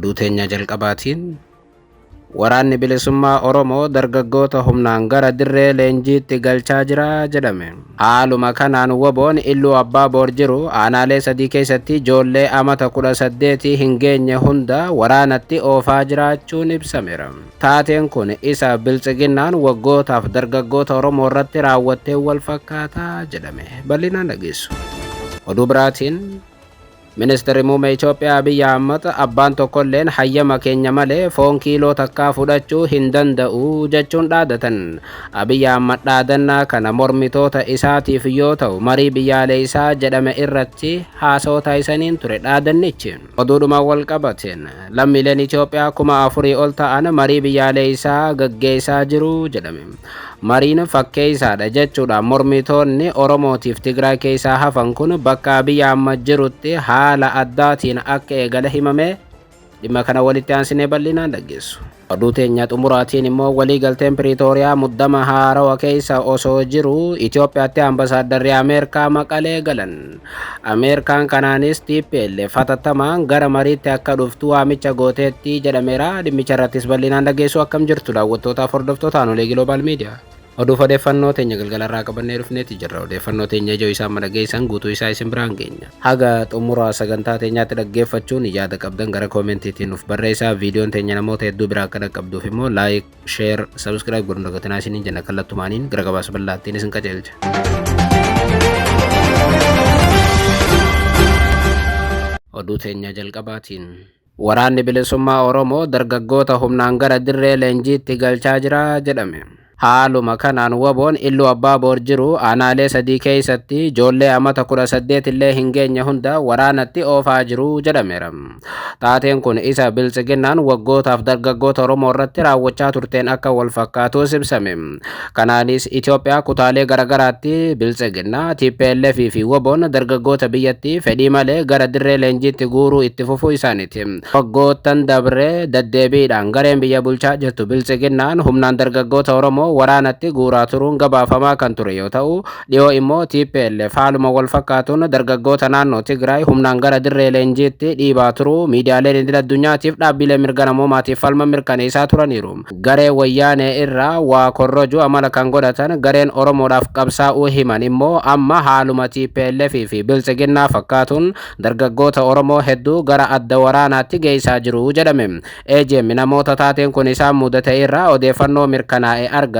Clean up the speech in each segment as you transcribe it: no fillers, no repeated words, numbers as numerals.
Oduu teenya jalqabaatiin Waraanni Bilisummaa Oromoo dargaggoota humnaan gara dirree leenjiitti galchaa jira jedhame. Haaluma kanaan WBOn Illuu Abbaa Boor jiru aanaalee sadii keessatti ijoollee amata 18 hin geenye hunda waraanatti oofaa jiraachuun ibsameera. Taateen kun isa Biltsiginnaan waggootaaf dargaggoota Oromoo irratti raawwatteen wal fakkaata jedhame. Bal'inaan dhageessu. Oduu biraatiin Ministirri Muummee Itoophiyaa Abiy Ahmad abbaan tokkolleen hayyama keenya malee foon kiiloo takkaa fudhachuu hin danda'u jechuun dhaadatan. Abiy Ahmad dhaadannaa kana mormitoota isaatiif yoo ta'u marii biyyaaleessaa jedhame irratti haasawaa taasisaniin ture dhaadannichi. Oduudhuma wal qabateen lammiileen Itoophiyaa 4000 ol ta'an marii biyyaaleessaa gaggeessaa jiru jedhame. Mariin fakkeessaadha jechuudhaan mormitoonni Oromootiif Tigraay keessaa hafan kun bakka Abiy Ahmad jirutti haala addaatiin akka eegale himame. Dhimma kana walitti aansinee bal'inaan dhaggeessu. Oduu teenya xumuraatiin immoo waliigalteen Piriitooriyaa muddama haarawa keessa osoo jiru Itoophiyaatti ambasaaddarri Ameerikaa Maqalee galan. Ameerikaan kanaanis TPLF hatattamaan gara mariitti akka dhuftu waamicha gooteetti jedhameera. Dhimmicha irrattis bal'inaan dhageessu. Akkam jirtu daawwattootaaf hordoftoota Aanolee Giloobal Miidiyaa. Oduuf odeeffannoo teenya galgalarraa qabannee dhufneeti jirra. Odeeffannoo teenya ijoo isaa amma dhageessan guutuu isaa isin biraan geenya. Haga xumura sagantaa teenyaatti dhaggeeffachuun yaada qabdan gara koomentiitiin nuuf barreessaa. Viidiyoon teenya namoota hedduu biraa akka dhaqqabduuf immoo like, share, subscribe godhuun dagatinaa isiniin jenna. Kallattumaaniin gara gabaasa bal'aattiin isin qajeelcha. Oduu teenya jalqabaatiin. Waraanni Bilisummaa Oromoo dargaggoota humnaan gara dirree leenjiitti galchaa jira jedhame. Haaluma kanaan WBOn Illuu Abbaa Boor jiru aanaalee sadii keessatti ijoollee amata 18 illee hin geenye hunda waraanatti oofaa jiru jedhameera. Taateen kun isa Biltsiginnaan waggootaaf dargaggoota Oromoo irratti raawwachaa turteen akka wal fakkaatus ibsame. Kanaanis Itoophiyaa kutaalee garagaraatti Biltsiginnaa, tplf fi WBOn dargaggoota biyyattii fedhii malee gara dirree leenjiitti guuruu itti fufuu isaaniiti. Waggoottan dabre daddeebiidhaan gareen biyya bulchaa jirtu Biltsiginnaan humnaan dargaggoota Oromoo waraanatti guuraa turuun gabaafamaa kan ture yoo ta'u, dhiyoo immoo tplf haaluma walfakkaatuun dargaggoota naannoo Tigraay humnaan gara dirree leenjiitti dhiibaa turuu miidiyaaleen idil addunyaatiif dhaabbilee mirga namoomaatiif falman mirkaneessaa turaniiru. Garee Wayyaanee irraa waa korrojuu amala kan godhatan gareen Oromoodhaaf qabsaa'uu himan immoo amma haaluma tplf fi Biltsiginnaa fakkaatuun dargaggoota Oromoo hedduu gara adda waraanaatti geessaa jiru jedhame. AGM namoota taateen kun isaan mudate irraa odeeffannoo mirkanaa'e argateen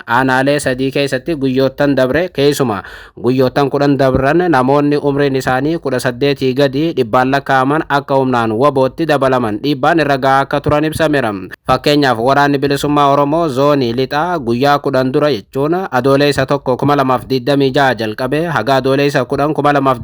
aanaalee sadii keessatti guyyoottan dabre keessumaa guyyoottan 10 dabran namoonni umriin isaanii 18 gadi dhibbaan lakkaa'aman akka humnaan WBOtti dabalaman dhiibbaan irra gahaa akka turan ibsameera. Fakkeenyaaf Waraanni Bilisummaa Oromoo Zoonii Lixaa guyyaa 10 dura jechuun Adooleessa 1, 2026 jalqabee haga Adooleessa 10,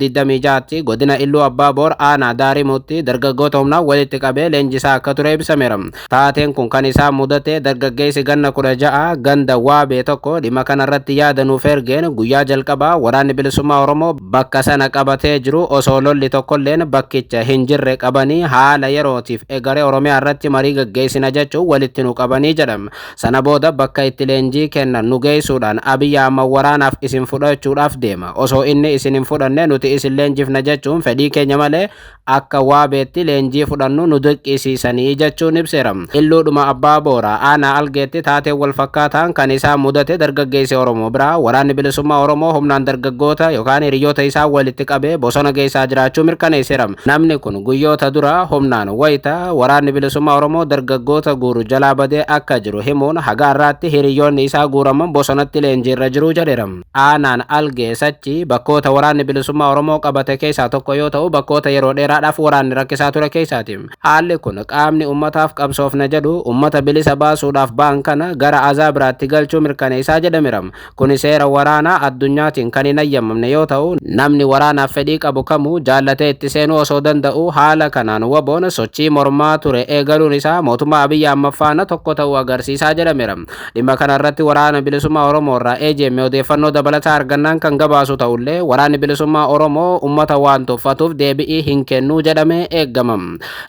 2026tti godina Illuu Abbaa Boor aanaa Daarimuutti dargaggoota humnaan walitti qabee leenjisaa akka ture ibsameera. Taateen kun kan isaan mudate dargaggeessi ganna 16 ganda Waabee tokko dhimma kana irratti yaada nuuf ergeen guyyaa jalqabaa Waraanni Bilisummaa Oromoo bakka sana qabatee jiru osoo lolli tokkolleen bakkicha hin jirre qabanii haala yerootiif egaree Oromiyaa irratti marii gaggeessina jechuun walitti nu qabanii jedha. Sana booda bakka itti leenjii kennan nu geessuudhaan Abiy Ahmad waraanaaf isin fudhachuudhaaf deema. Osoo inni isin hin fudhanne nuti isin leenjifna jechuun fedhii keenya malee akka Waabeetti leenjii fudhannu nu dirqisiisanii jechuun ibseera. Illuudhuma Abbaa Booraa aanaa Algeetti taateen wal fakkaataan kan isaan mudate dargaggeessi Oromoo biraa Waraanni Bilisummaa Oromoo humnaan dargaggoota yookaan hiriyoota isaa walitti qabee bosona geessaa jiraachuu mirkaneesseera. Namni kun guyyoota dura humnaan wayita Waraanni Bilisummaa Oromoo dargaggoota guuru jalaa badee akka jiru himuun haga har'aatti hiriyoonni isaa guuraman bosonatti leenjiirra jiru jedheera. Aanaan Algee Sachii bakkoota Waraanni Bilisummaa Oromoo qabate keessaa tokko yoo ta'u bakkoota yeroo dheeraadhaaf waraanni rakkisaa ture keessaati. Haalli kun qaamni ummataaf qabsoofna jedhu ummata bilisa baasuudhaaf ba'an kana gara azaa biraatti galchuu mirkaneessaa jedhamera. Kuni seera waraanaa addunyaatiin kan hin hayyamamne yoo ta'u namni waraanaaf fedhii qabu kamuu jaallatee itti seenuu osoo danda'uu haala kanaan WBOn sochii mormaa ture eegaluun isaa mootummaa Abiy Ahmad faana tokko ta'uu agarsiisaa jedhamera. Dhimma kana irratti Waraana Bilisummaa Oromoo irraa AGM odeeffannoo dabalataa argannaan kan gabaasu ta'ullee Waraanni Bilisummaa Oromoo ummata waan tuffatuuf deebi'ii hin kennu jedhamee eegama.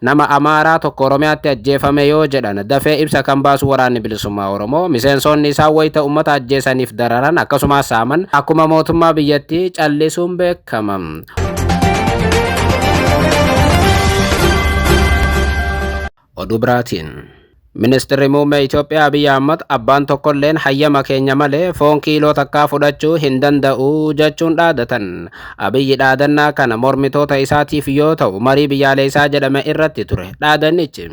Nama Amaaraa tokko Oromiyaatti ajjeefame yoo jedhan dafee ibsa kan baasu Waraanni Bilisummaa Oromoo miseensoonni isaa wayita ummata ajjeesaniif dararan akkasumas saaman akkuma mootummaa biyyattii callisuun beekama. Oduu biraatiin. Ministeerri muummee Itoophiyaa Abiyyi Ahmad abbaan tokkolleen hayyama keenya malee foon kiiloo takkaa fudhachuu hin danda'u jechuun dhaadatan. Abiyyi dhaadannaa kana mormitoota isaatiif yoo ta'u, marii biyyaalessaa jedhame irratti ture dhaadannichi.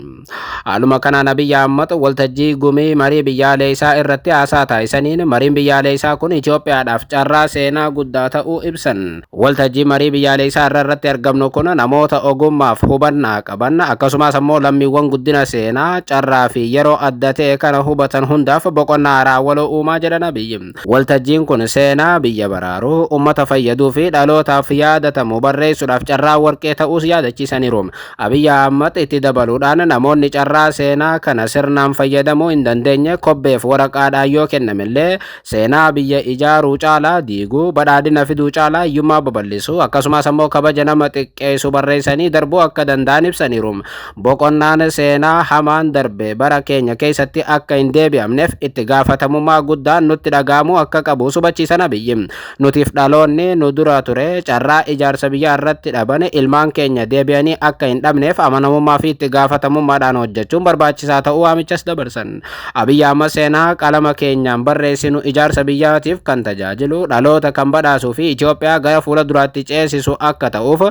Haaluma kanaan Abiyyi Ahmad waltajjii gumii marii biyyaalessaa irratti haasaa taasisaniin, mariin biyyaalessaa kun Itoophiyaadhaaf carraa seenaa guddaa ta'uu ibsan. Waltajjii marii biyyaalessaa irratti argamnu kun namoota ogummaaf hubannaa qaban, akkasumas ammoo lammiiwwan guddina seenaa, carraa fi yeroo adda ta'e kana hubatan hundaaf boqonnaa haaraa waloo uumaa jedhan Abiyyi. Waltajjiin kun seenaa biyya baraaruu, uummata fayyaduu fi dhalootaaf yaadatamu barreessuudhaaf carraa warqee ta'uus yaadachiisaniiru. Abiyyi Ahmad itti dabaluudhaan, namoonni carraa seenaa kana sirnaan fayyadamuu hin dandeenye kobbeef waraqaadhaan yoo kennamillee seenaa biyya ijaaruu caalaa diiguu, badhaadhina fiduu caalaa hiyyummaa babal'isuu, akkasumas ammoo kabaja nama xiqqeessu barreessanii darbuu akka danda'an ibsaniiru. Boqonnaan seenaa hamaan darbe bara keenya keessatti akka hin deebi'amneef itti gaafatamummaa guddaan nutti dhaga'amuu akka qabu hubachiisan Abiyyi. Nutiif dhaloonni nu dura ture carraa ijaarsa biyyaa irratti dhaban ilmaan keenya deebi'anii akka hin dhabneef amanamummaa fi itti gaafatamummaadhaan hojjechuun barbaachisaa ta'uu waamichas dabarsan. Abiyyi amma seenaa qalama keenyaan barreessinu ijaarsa biyyaatiif kan tajaajilu, dhaloota kan badhaasuu fi Itoophiyaa gara fuula duraatti ceesisu akka ta'uuf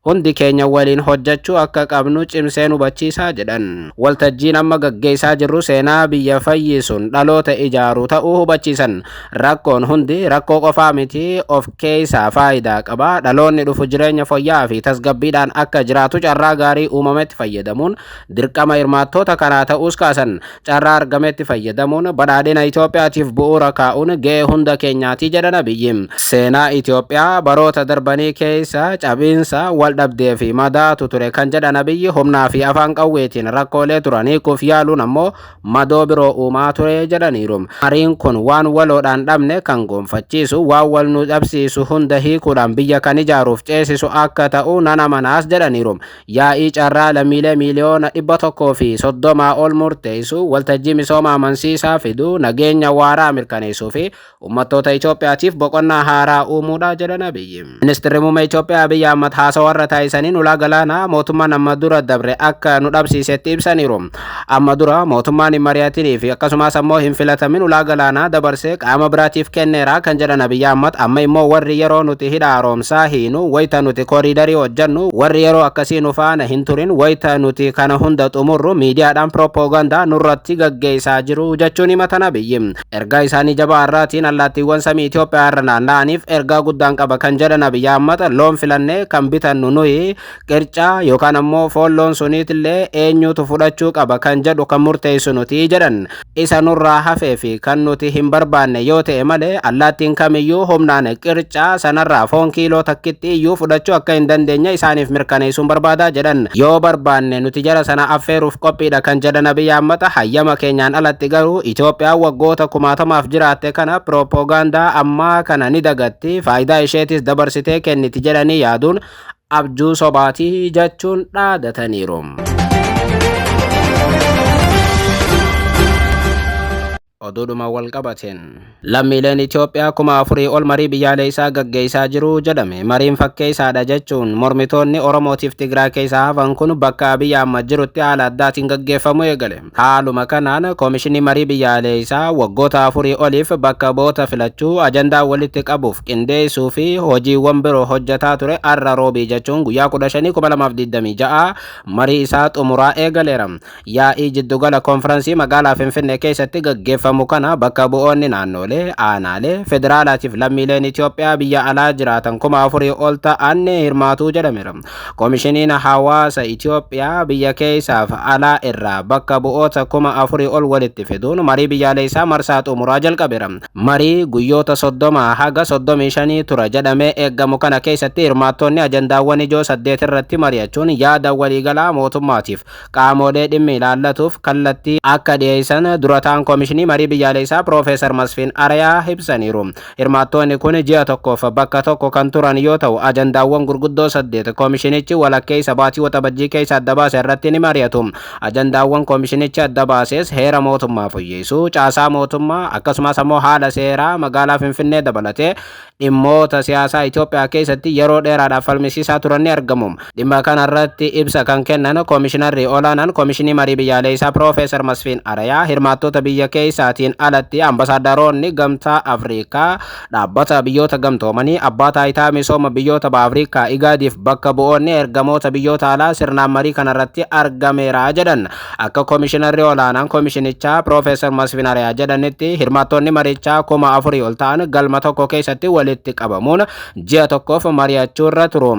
hundi keenya waliin hojjechuu akka qabnu cimseen hubachiisaa jedhan. Waltajjiin amma gaggeessaa jirru seenaa biyya fayyisuun dhaloota ijaaru ta'uu hubachiisan. Rakkoon hundi rakkoo qofaa miti, of keessaa faayidaa qaba. Dhaloonni dhufu jireenya fooyya'aa fi tasgabbiidhaan akka jiraatu carraa gaarii uumametti fayyadamuun dirqama hirmaattoota kanaa ta'uus kaasan. Carraa argametti fayyadamuun badhaadhina Itoophiyaatiif bu'uura kaa'uun ga'ee hunda keenyaati jedhan Abiyyi. Seenaa Itoophiyaa baroota darbanii keessa cabiinsa, wal dhabdee fi madaatu ture kan jedhan Abiyyi, humnaa fi afaan qawweetiin rakkoolee turan hiikuuf yaaluun ammoo madoo biroo uumaa ture jedhaniiru. Mariin kun waan waloodhaan dhabne kan gonfachiisu, waan wal nu dhabsiisu hunda hiikuudhaan biyya kan ijaaruuf ceesisu akka ta'u nan amanaas jedhaniiru. Yaa'ii carraa lammiilee 130,000,000 ol murteessu, waltajjii misooma amansiisaa fidu, nageenya waaraa mirkaneessuu fi uummattoota Itoophiyaatiif boqonnaa haaraa uumuudha jedhan Abiyyi. Ministeerri muummee Itoophiyaa Abiyyi Ahmad haasawaa irra taasisaniin ulaa galaanaa mootummaan amma dura dabre akka nu dhabsiisetti ibsaniiru. Amma dura mootummaan hin mari'atinii fi akkasumas ammoo hin filatamin ulaa galaanaa dabarsee qaama biraatiif kenneera kan jedhan Abiyyi Ahmad, amma immoo warri yeroo nuti hidha haaromsaa hiinu, wayita nuti kooriidarii hojjennu, warri yeroo akkasii nu faana hin turin, wayita nuti kana hunda xumurru miidiyaadhaan piroopoogandaa nurratti gaggeessaa jiru jechuun himatan Abiyyi. Ergaa isaanii jabaa har'aatiin allaattiiwwan samii Itoophiyaa irra naanna'aniif ergaa guddaan qaba kan jedhan Abiyyi Ahmad, loon filannee kan bitannu nuyi, qircaa yookaan ammoo foon loon suniitillee eenyutu fudhachuu qaba kan jedhu kan murteessu nuti jedhan. Isa nurraa hafee fi kan nuti hin barbaanne yoo ta'e malee allaattiin kamiyyuu humnaan qircaa sanarraa foon kiiloo takkitti iyyuu fudhachuu akka hin dandeenye isaaniif mirkaneessuun barbaadaa jedhan. Yoo barbaanne nuti jara sana affeeruuf qophiidha kan jedhan Abiyyi Ahmad, hayyama keenyaan alatti garuu Itoophiyaan waggoota kumaatamaaf jiraatte kana piroopoogaandaa ammaa kana ni dagatti, faayidaa isheetis dabarsitee kenniti jedhanii yaaduun abjuu sobaatii jechuun dhaadataniiru. Oduudhuma wal qabateen, lammiileen Itoophiyaa 4,000 ol marii biyyaalessaa gaggeessaa jiru jedhame. Mariin fakkeessaadha jechuun mormitoonni Oromootiif Tigraay keessaa hafan kun bakka Abiyyi Ahmad jirutti haala addaatiin gaggeeffamu eegale. Haaluma kanaan koomishinii marii biyyaalessaa waggoota 4 oliif bakka bu'oota filachuu, ajandaa walitti qabuuf qindeessuu fi hojiiwwan biroo hojjetaa ture har'a roobii jechuun guyyaa 15/2026 marii isaa xumuraa eegaleera. Yaa'ii jiddugala koonfiraansii magaalaa Finfinnee keessatti gaggeeffamu kana bakka bu'oonni naannolee, aanaalee, federaalaatiif lammiileen Itoophiyaa biyya alaa jiraatan 4,000 ol ta'an hirmaatuu jedhameera. Koomishiniin hawaasa Itoophiyaa biyya keessaaf alaa irraa bakka bu'oota 4,000 ol walitti fiduun marii biyyaalessaa marsaa xumuraa jalqabeera. Marii guyyoota 30 haga 35 tura jedhamee eegamu kana keessatti hirmaattonni ajandaawwan ijoo 8 irratti mari'achuun yaada waliigalaa mootummaatiif qaamolee dhimmi ilaallatuuf kallattii akka dhiyeessan durataan koomishinii marii Marii Biyyaalessaa Piroofeesar Masfiin Arayaa ibsaniiru. Hirmaattoonni kun ji'a tokkoof bakka tokko kan turan yoo ta'u, ajandaawwan gurguddoo 8 koomishinichi walakkeessa baatii Waxabajjii keessa adda baase irratti ni mari'atu. Ajandaawwan koomishinichi adda baases heera mootummaa fooyyessuu, caasaa mootummaa, akkasumas ammoo haala seeraa magaalaa Finfinnee dabalatee dhimmoota siyaasaa Itoophiyaa keessatti yeroo dheeraadhaaf falmisiisaa turan ni argamu. Dhimma kanarratti ibsa kan kennan Koomishinarri Olaanaan Koomishinii Marii Biyyaalessaa Piroofeesar Masfiin Arayaa, hirmaattoota biyya keessaatiin alatti ambasaadaroonni Gamtaa Afrikaa, Dhaabbata Biyyoota Gamtoomanii, Abbaa Taayitaa Misooma Biyyoota Baha Afrikaa Igaadiif bakka bu'oonni ergamoota biyyoota alaa sirnaan marii kanarratti argameera jedhan. Akka Koomishinarri Olaanaan Koomishinichaa Piroofeesar Masfin Arayaa jedhanitti, hirmaattoonni marichaa 4,000 ol ta'an galma tokko keessatti walitti qabamuun ji'a tokkoof mari'achuurra turu.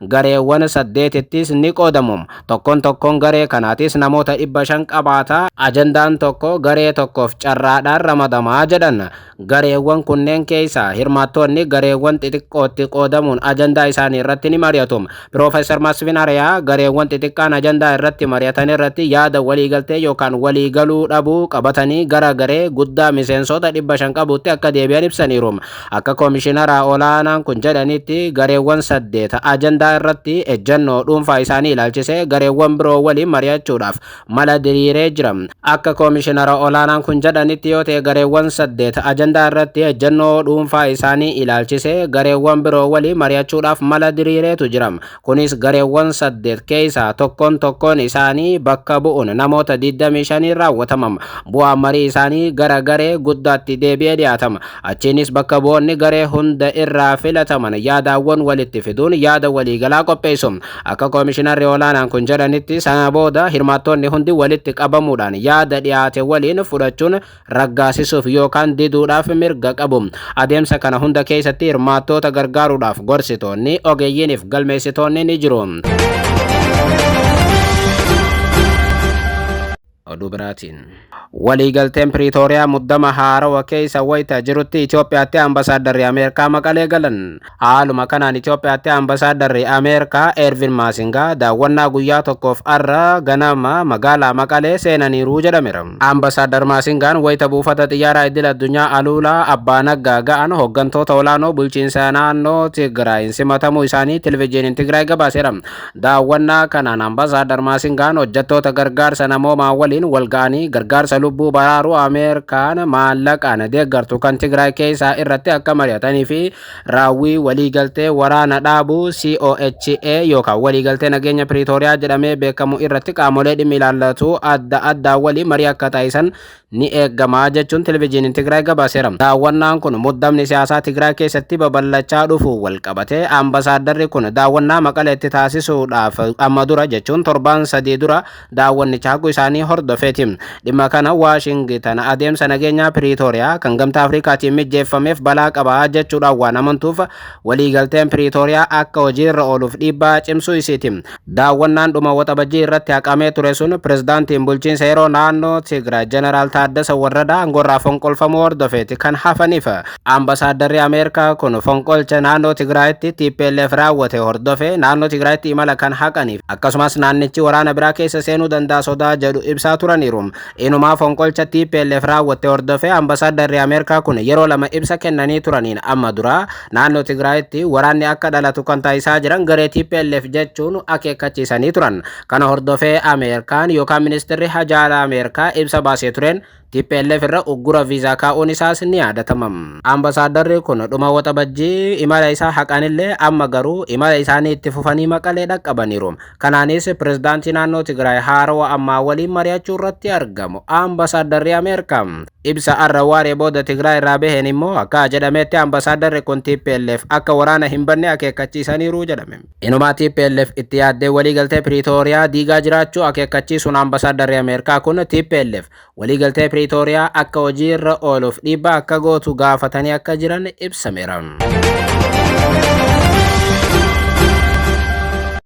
Gareewwan saddeetittis ni qoodamu. Tokkoon tokkoon garee kanaatis namoota 500 qabaata. Ajandaan tokko garee tokkoof carraadhaan ramadama jedhan. Gareewwan kunneen keessaa hirmaattoonni gareewwan xixiqqootti qoodamuun ajandaa isaanii irratti ni mari'atu. Piroofeesar Masfin Arayaa gareewwan xixiqqaan ajandaa irratti mari'atan irratti yaada waliigaltee yookaan waliigaluu dhabuu qabatanii gara garee guddaa miseensota 500 qabutti akka deebi'an ibsaniiru. Akka Koomishinara Olaanaan kun jedhanitti, gareewwan 8 ajandaa irratti ejjannoo dhuunfaa isaanii ilaalchisee gareewwan biroo waliin mari'achuudhaaf mala diriiree jira. Akka Koomishinara Olaanaan kun jedhanitti yoo ta'e, gareewwan 8 ajandaa irratti ejjannoo dhuunfaa isaanii ilaalchisee gareewwan biroo waliin mari'achuudhaaf mala diriireetu jira. Kunis gareewwan 8 keessaa tokkoon tokkoon isaanii bakka bu'uun namoota 25 raawwatama. Bu'aan marii isaanii gara garee guddaatti deebi'ee dhiyaatama. Achiinis bakka bu'oonni garee hunda irraa filataman yaadaawwan walitti fiduun yaada waliigalaa qopheessu. Akka Koomishinarri Olaanaan kun jedhanitti, sana booda hirmaattoonni hundi walitti qabamuudhaan yaada dhiyaate waliin fudhachuun raggaasisuuf yookaan diduudhaaf mirga qabu. Adeemsa kana hunda keessatti hirmaattoota gargaaruudhaaf gorsitoonni, ogeeyyiiniif galmeessitoonni ni jiru. Oduu biraatiin, waliigalteen Piriitooriyaa muddama haarawa keessa wayita jirutti Itoophiyaatti ambasaadarri Ameerikaa Maqalee galan. Haaluma kanaan Itoophiyaatti ambasaadarri Ameerikaa Ervin Maasingaa daawwannaa guyyaa tokkoof arra ganama magaalaa Maqalee seenaniiru jedhameera. Ambasaaddar Maasingaan wayita buufata xiyyaaraa idil addunyaa Aluulaa Abbaa Naggaa ga'an hooggantoota olaanoo bulchiinsa naannoo Tigraayin simatamuu isaanii Televezyiiniin Tigraay gabaaseera. Daawwannaa kanaan Ambasaaddar Maasingaan hojjettoota gargaarsa namoomaa waliin wal ga'anii gargaarsa lubbuu baraaruu Ameerikaan maallaqaan deeggartu kan Tigraay keessaa irratti akka mari'atanii fi raawwii waliigaltee waraana dhaabuu COHA yookaan waliigaltee nageenya Piriitooriyaa jedhamee beekamu irratti qaamolee dhimmi ilaallatu adda addaa waliin marii akka taasisan ni eegama jechuun Televezyiiniin Tigraay gabaaseera. Daawwannaan kun muddamni siyaasaa Tigraay keessatti babal'achaa dhufu wal qabatee ambasaadarri kun daawwannaa Maqaleetti taasisuudhaaf amma dura, jechuun torbaan 3 dura daawwannicha haquu isaanii hordofeeti. Dhimma kana Waashingitan adeemsa nageenyaa Piriitooriyaa kan Gamtaa Afrikaatiin mijjeeffameef balaa qabaa jechuudhaan waan amantuuf waliigalteen Piriitooriyaa akka hojiirra ooluuf dhiibbaa cimsuu isiiti. Daawwannaan dhuma Waxabajjii irratti haqamee ture sun pirezidaantiin bulchiinsa yeroo naannoo Tigraay Jeneraal Taaddasa Warradaa aangoorraa fonqolfamuu hordofeeti kan hafaniif. Ambasaadarri Ameerikaa kun fonqolcha naannoo Tigraayitti TPLF raawwate hordofee naannoo Tigraayitti imala kan haqaniif akkasumas naannichi waraana biraa keessa seenuu danda'a sodaa jedhu ibsaa turaniiru. Inumaa fonqolcha TPLF raawwatte hordofee ambasaadarri Ameerikaa kun yeroo lama ibsa kennanii turaniin amma dura naannoo Tigraayitti waraanni akka dhalatu kan taasisaa jiran garee TPLF jechuun akeekkachiisanii turan. Kana hordofee Ameerikaan yookaan ministeerri hajaala Ameerikaa ibsa baasee tureen TPLF irra uggura viizaa kaa'uun isaas ni yaadatama. Ambasaadarri kun dhuma Waxabajjii imala isaa haqanillee amma garuu imala isaanii itti fufanii Maqalee dhaqqabaniiru. Kanaanis pirezidaantii naannoo Tigraay haarawaa ammaa waliin mari'achuu irratti argamu ambasaadarri Ameerikaa. Ibsa arra waaree booda Tigraay irraa baheen immoo akka jedhametti ambasaadarri kun TPLF akka waraana hin banne akeekkachiisaniiru jedhame. Inumaa TPLF itti yaaddee waliigaltee Piriitooriyaa diigaa jiraachuu akeekkachiisuun ambasaadarri Ameerikaa kun TPLF waliigaltee Piriitooriyaa akka hojiirra ooluuf dhiibbaa akka gootu gaafatanii akka jiran ibsameera.